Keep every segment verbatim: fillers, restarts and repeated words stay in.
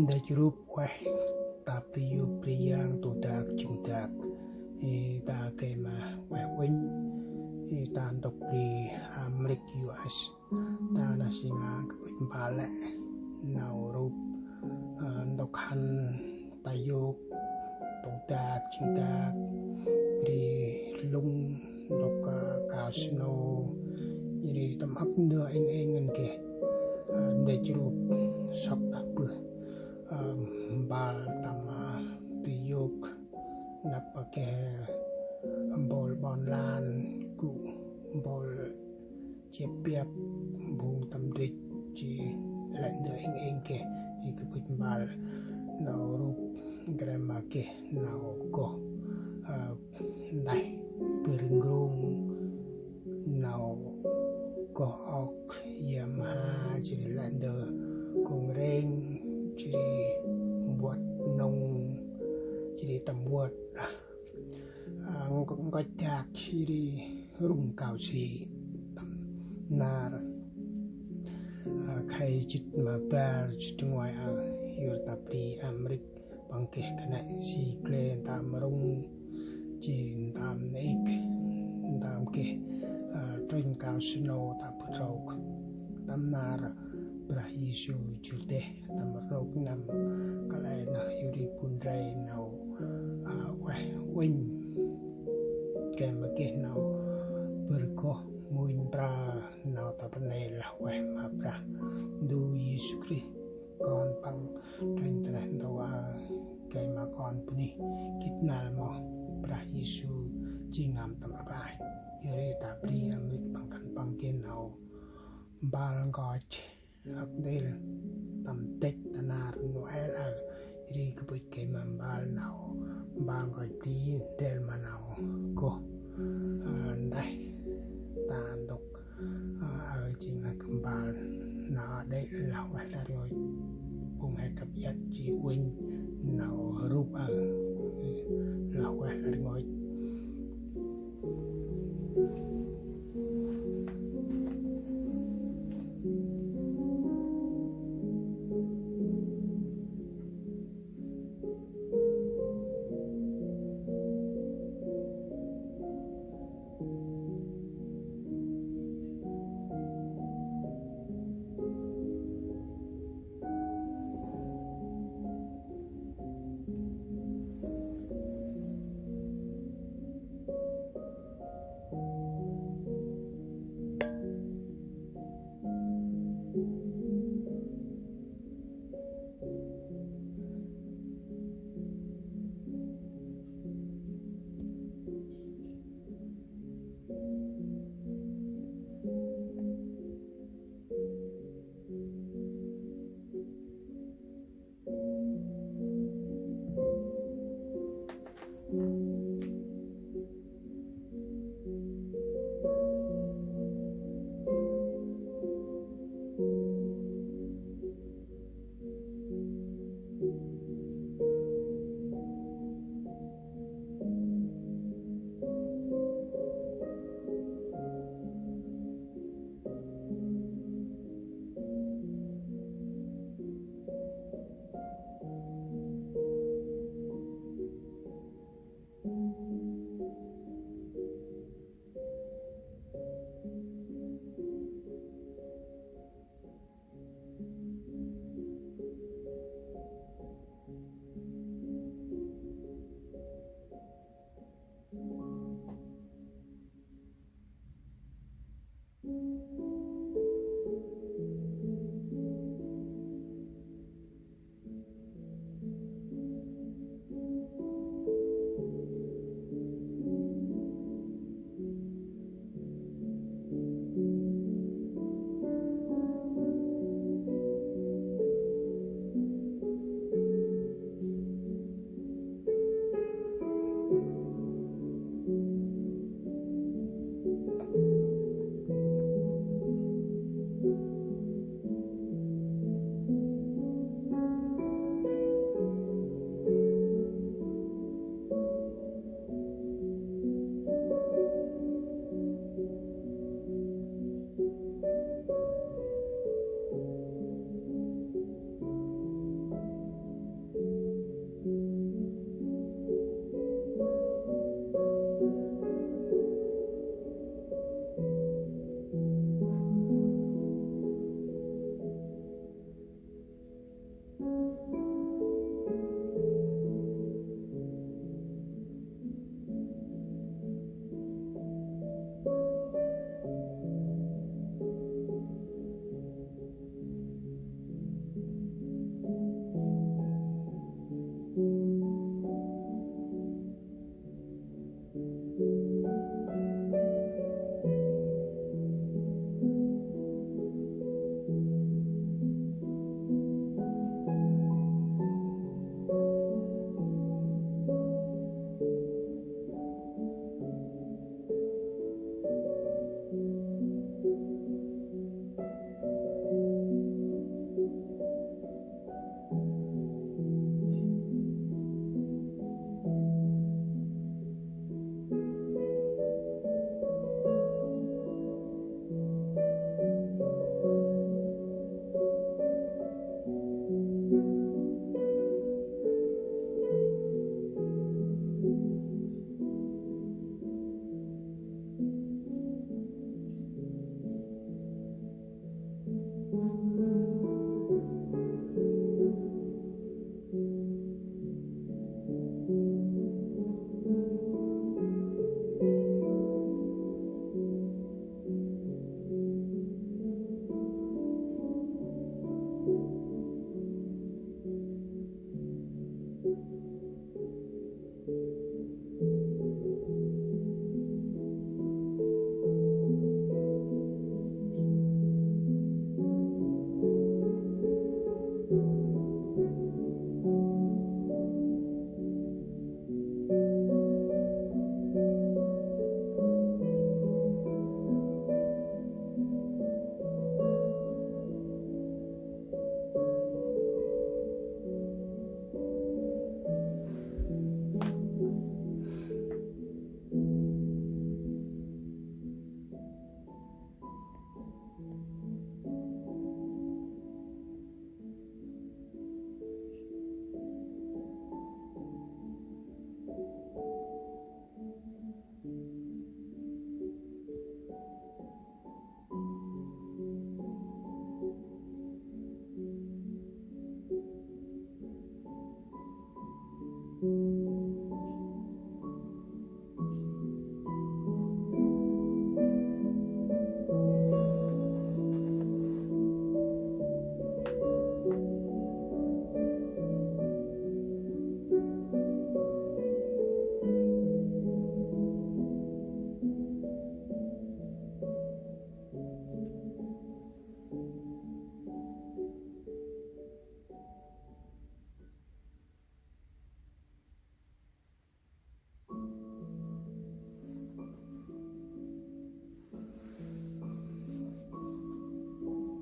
Ndăch rup ueh ta bri yôk bri yang, tôdak jŏng dak. I ta gay ma ueh uănh. I ta ntŭk bri Amêrik, U S. Ta nơh si ma kƀŭch mpal lĕ nau rup, ơ, ntŭk hăn ta yôk, tôdak jŏng dak, bri lŭng, ntŭk, ơ, casino. Jêh ri tâm âk ndơ êng êng ngăn geh, ơ, ndăch rup sŏk tă bơh, ơ, mpal tâm, ơ, bri yôk, năp ma geh mpôl ƀon lan, gŭ mpôl chiăp biăp, phung tâm trĭch, jêh lĕ ndơ êng êng geh, jêh kƀŭch mpal nau rup, geh ma geh nau goh, ơ, ndeh, bâr ngrông, nau goh ŏk, Yamaha, jêh ri lĕ ndơ kông rêng, jêh ri mbuăt nŭng, jêh ri tâm mbuăt, ơ, nkoch dak, jêh ri rŭng kao si tâm nar, ơ, khay jât ma bar jât nguay, ơ, yor ta bri Amêrik păng geh kơt nây si gle ntơm rŭng, jêh ntơm nêk, ntơm geh, ơ, trŭnh casino ta bơh trôk tâm nar Brah Yêsu jŭr deh, tâm rnôk năm kăl e nơh. Yor ri bu ndrel nau, ơ, ueh uănh, gay ma geh nau bâr goh, mŭnh mprơ, nau ta bri nây lah ueh ma Brah Ndu Yêsu Krist, Kon Păng trŭnh ta neh ntu, ơ, gay ma kon bunuyh gĭt năl moh Brah Yêsu jêng Nơm tâm rklaih. Yor ri ta bri Amêrik păng kăn păng geh nau mpal nkoch âk ntil tâm dăch ta nar Noel, ơ, ri kƀŭch gay ma mpal nau, mpal nkoch bri ndrel ma nau goh, ơ, ndeh ta ntŭk, ơ, ơ, jêng lah geh mpal nau đê̆ lah ueh lĕ rngôch. Phung he kăp iăt jêh uănh nau rup, ơ, lah ueh lĕ rngôch.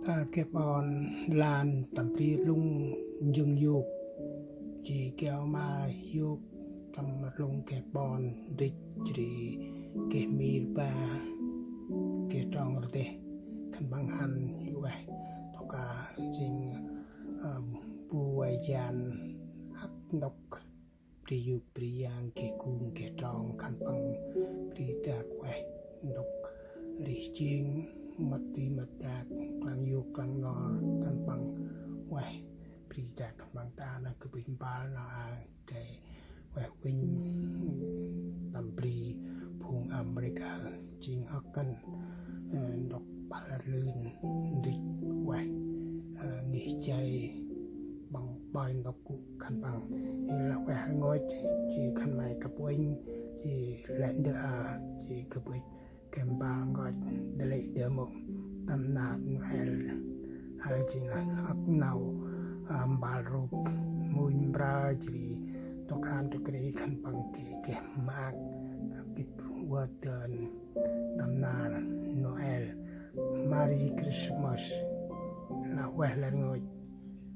Geh ƀon lan tâm bri rlung njâng yôk, jêh geh ma yôk tâm rlung geh ƀon ndrêch jêh ri geh mir ba geh trong rdeh khân păng hăn ueh. Tôk a jêng bu vay jan ăp ntŭk bri yôk bri yang geh gung geh trong khân păng bri dak ueh ntŭk rêh jêng mât bri mât dak klang yôk klang nor khân păng ueh bri dak khân păng ta nơh gâp ŭch mbal nơh a gay ueh uănh tâm bri phung Amêrik a jêng hŏk ngăn ntŭk pâl rlưn ndrêch ueh ngih jay păng ƀoi ntŭk gŭ khân păng. Ê lah ueh rngôch jêh khân may gâp uănh jêh lĕ ndơ a jêh gâp ŭch geh mbal nkoch dơlê̆ dơm tâm nar Noel. Hơ jêng lah hŏk nau mbal rup mŭnh mra jêh ri tôk khan tôk ri khân păng geh geh maak gĭt vơt dơn tâm nar Noel. Merry Christmas. Lah ueh lĕ rngôch.